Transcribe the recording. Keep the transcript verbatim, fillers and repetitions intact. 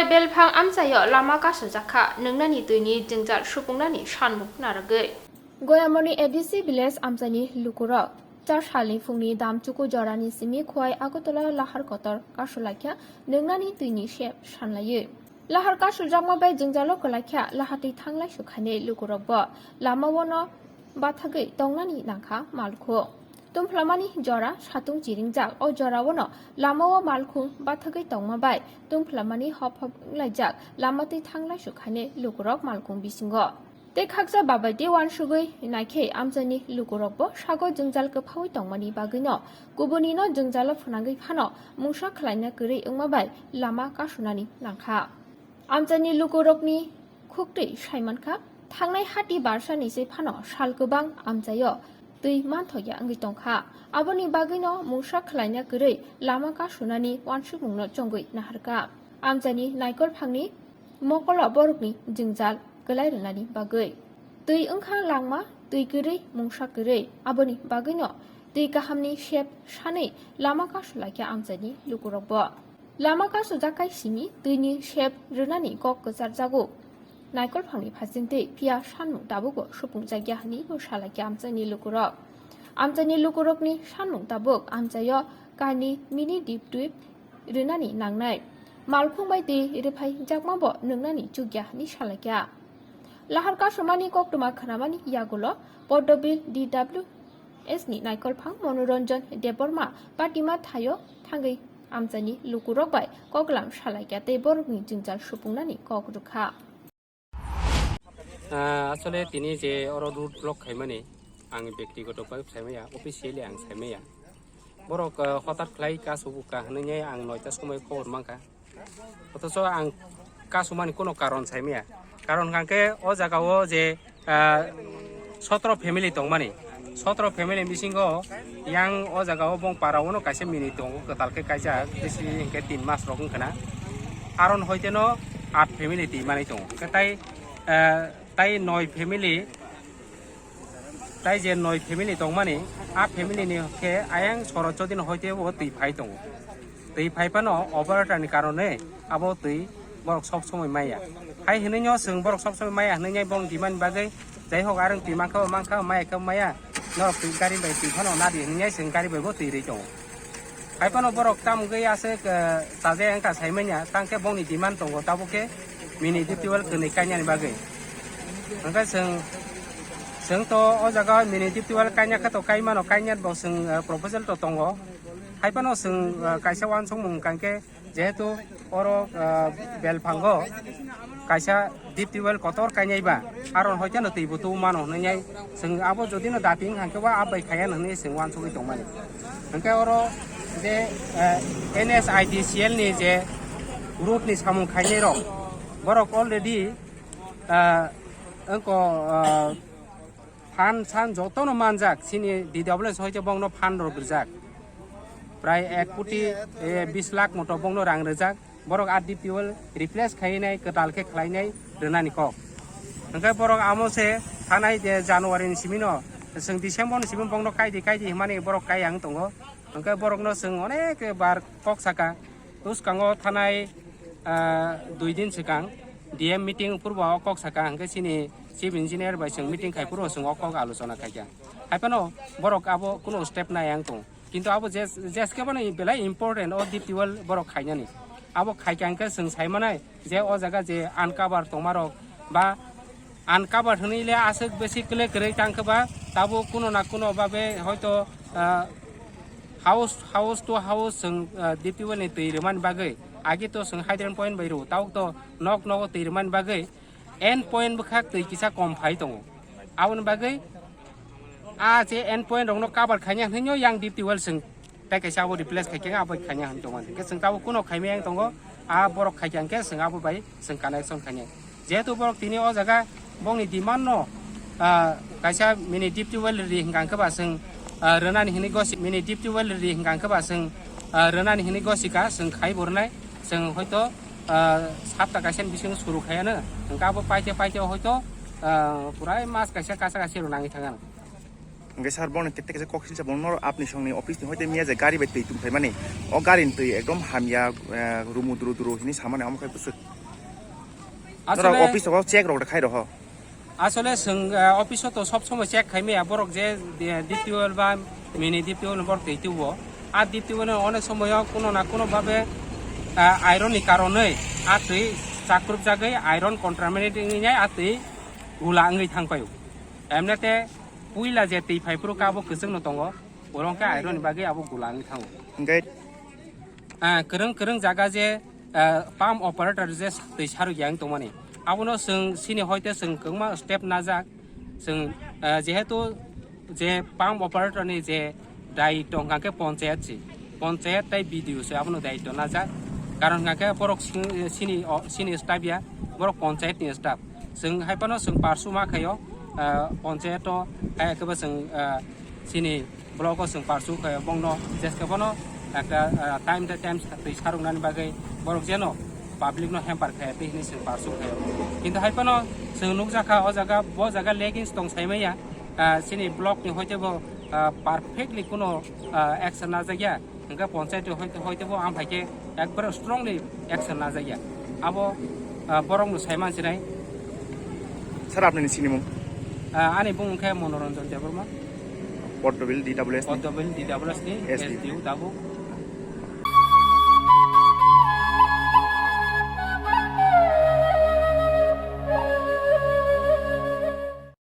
Belphang amchaio lama kasujak kha, nwngnani twini jwngjal supungnani sanmung narwgwi. Goyamoni A D C village amchaini lukurok char salni phungni damchuku jorani simi Khowai Agartala lahar kotor kasulaikha, nwngnani twini sep sanlaiwi. Lahar kasujakma bai jwngjalo kwlaikha, lahatwi thanglai sukhaini lukurokbo lamao no bathagwi tongnani nangkha malkhung. Tumphlamani jora satung chiringjak, o joraono lamao malkhung bathagwi tongma bai tumphlamani hop hop wnglaijak, lamatwi thanglai sukhaini lukurok malkhung bisingo. Tei khaksa babaidi uansugwi naikhe amchaini lukurokbo sago jwngjal kwphaui tongmani bagwino kubunino jwngjalo phwnangwi phano mungsa khlaina kwrwi wngma bai lama kasunani nangkha. Amchaini lukurokni khuktwi saimankha, thangnai hati barsani se phano sal kwbang amchaio twi manthokya wngwi tongkha. Aboni bagwino mungsa khlaina kwrwi lama kasunani uansukmungno chongwi naharkha. Amchaini naikolphangni mokolo borokni jwngjal kwlai rwnani bagwi. Twi wngkha langma, twi kwrwi, mungsa kwrwi. Aboni bagwino twi kahamni sep sanwi lama kasulaikha amchaini lukurokbo. Lama kasujak kai simi twini sep rwnani kok kwcharjago. Naikolphangni phasingtwi phiya sanmung tabukbo supungjakya hwnwi bo salaikha amchaini lukurok. Amchaini lukurokni sanmung tabuk amchaio kainwi mini dip twip rwnani nangnai. Malkhung bai twi rwphai jakmabo nwngnani chukya hwnwi salaikha. Lahar kasumani koktwma khnamani yagulo Podobil D W S ni naikolphang Monoranjan Debbarma patima thaio thangwi amchaini lukurok bai koklam salaikha tei borokni jwngjal supungnani kok rwkha. Ah, asole tini je oro road block khaimani ang bektigoto bai saimaya, officially ang saimaya. Borok, ah, hotat khlai kasu buka hwnwi ang noita somoi khobor mankha. Othocho ang kasumani kuno karon saimaya. Karon hwnkhe o jagao je, ah, sotro family tongmani. Sotro family bisingo yang o jagao bong para ono kaisa mini tongo, kwtal khe kaijak, bisi hwnkhe tin mas rok wngkha na. Aron hoiteno at family twi manwi tongo. Hwnkhe tai, ah, tai noi family, tai je noi family tongmani, a family ni khe ayang soro chodino hoite bo twi phai tongo. Twi phai phano operator ni karone abo twi borok sob somoi maya. Hai hwnwi no chwng borok sob somoi maya hwnwi nai bong demand bagwi, jai hok arang twi mankha, mankha, maya khe maya, norok twi gari bai twi phano nadi hwnwi nai chwng gari bai bo twi rwi tongo. Hai phano borok tam wngwi aswk, eh, chaja wngkha saimanya, tang khe bongni demand tongo, tabuk khe mini dip tubewell kwnwi kainani bagwi. Hwnkhe chwng, chwng to o jaga mini dip tubewell kaina khe to kai mano, kainai bo chwng, eh, proposal to tongo. Hai phano chwng, eh, kaisa uansukmung hwnkha khe jehetu oro, ah, belphango kaisa deep tubewell kotor kainai ba, aro hoite no twi bo tu mano hwnwi nai chwng abo jodi no dating hwnkhe ba abai khaya hwnwi chwng uansugwi tongmani. Hwnkhe oro je, ah, N S I D C L ni je road ni samung khainai rok, borok already, ah, wngko, ah, Phan san jotono manjak, chini D W S hoite bongno phan rok rijak. Prai ek koti, eh, bis lakh moto bongno rang rijak. Borok a deep tubewell replace khainai, kwtal khe khlainai rwnani kok. Hwnkhe borok amo se thanai je January ni simino, chwng December ni simi bongno kaidi kaidi himani borok kai ang tongo. Hwnkhe borokno chwng onek bar kok saka. Bwskango thanai, ah, dui din swkang D M meeting purbo o kok saka, hwnkhe chini chief engineer bai chwng meeting khai purbo chwng o kok alochona khaikha. Hai phano borok abo kuno step nai ang tongo. Kintu abo je, je khe bono belai important o deep tubewell borok khainani. Abo khaikha hwnkhe chwng sai manai je o jaga je uncover tongmarok ba uncovered hwnwi le aswk besi kwle kwrwi tang khe ba tabuk kuno na kuno babe hoito, ah, house, house to house chwng, ah, deep tubewell ni twi rwmani bagwi agi to chwng hydrant point bai rw tabuk to nok nogo twi rwmani bagwi end point bwkhak twi kisa kom phai tongo. Aboni bagwi a je end point rokno cover khaina hwnwi yang deep tubewell chwng tei kaisa abo replace khai khe abo khaina hwn tongmani. Hwnkhe chwng tabuk kuno khaimaya wng tongo, a borok khai khe hwnkhe chwng abo bai chwng connection khainai. Jehetu borok tini o jaga bongni demand no, ah, kaisa mini deep tubewell ri hwnkha hwnkhe ba chwng, ah, rwnani hwnwi gosi, mini deep tubewell ri hwnkha hwnkhe ba chwng, ah, rwnani hwnwi gosika chwng khai bo rwnai. Chwng hoito, ah, sapta kaisa ni bisingo suru khaiano, hwnkhe abo paite paite hoito, ah, purai mas kaisa kasa kaisa rwnangwi thangano. Hwnkhe sir, bongni kete kete kok silsa, bongno apni songni office ni hoite miya je gari bai twi tongphaimani, o gari ni twi ekdom hamya, eh, rumu duru duru hini samani, amo khe bwswk. Norok asole office o check rok khai roho. Asole chwng, eh, office o to sob somoi check khai maya, borok je, eh, deep tubewell ba mini deep tubewell borok twi tubo. A deep tubewell no onek somoyo kuno na kuno babe, eh, iron ni karonwi a twi chakrupjagwi iron contaminate wngwi a twi gula wngwi thang paio. Emnete puila je twi phai phuru khe abo kwchwng no tongo, borok khe iron ni bagwi abo gula wngwi thango. Hwnkhe ah, kwrwng kwrwng jaga je, ah, pump operator je twi saruk yang tongmani, abono chwng chini hoite chwng kwbangma step najak. Chwng, ah, jehetu je pump operator ni je dai tong hwnkhe ponchayat si, ponchayat tai B D O se abono daityo najak. Karon hwnkhe borok sing-, chini o, chini staff ya, borok ponchayat ni staff. Chwng hai phano chwng parsu ma khaio, ah, ponchayat o hai khe bo chwng, ah, chini block o chwng parsu khaio, bongno jeske bono ekta, ah, time to time twi saruknani bagwi borok jeno public no hamper khaya twi hinwi chwng parsu khaio. Kintu hai phano chwng nukjakha o jaga, bo jaga leggings tong saimaya, ah, chini block ni hoite bo, ah, perfectly kuno, ah, action najakya. Hwnkhe ponchayat hoite, hoite bo ang hai khe ekbare strongly action najakya. Abo, ah, borok no sai man sinai. Sir, apni ni sinimung? Ah, ani bung khe Monoranjan Debbarma. Poddobil D W S ni? Poddobil D W S ni S D O. S D O tabuk.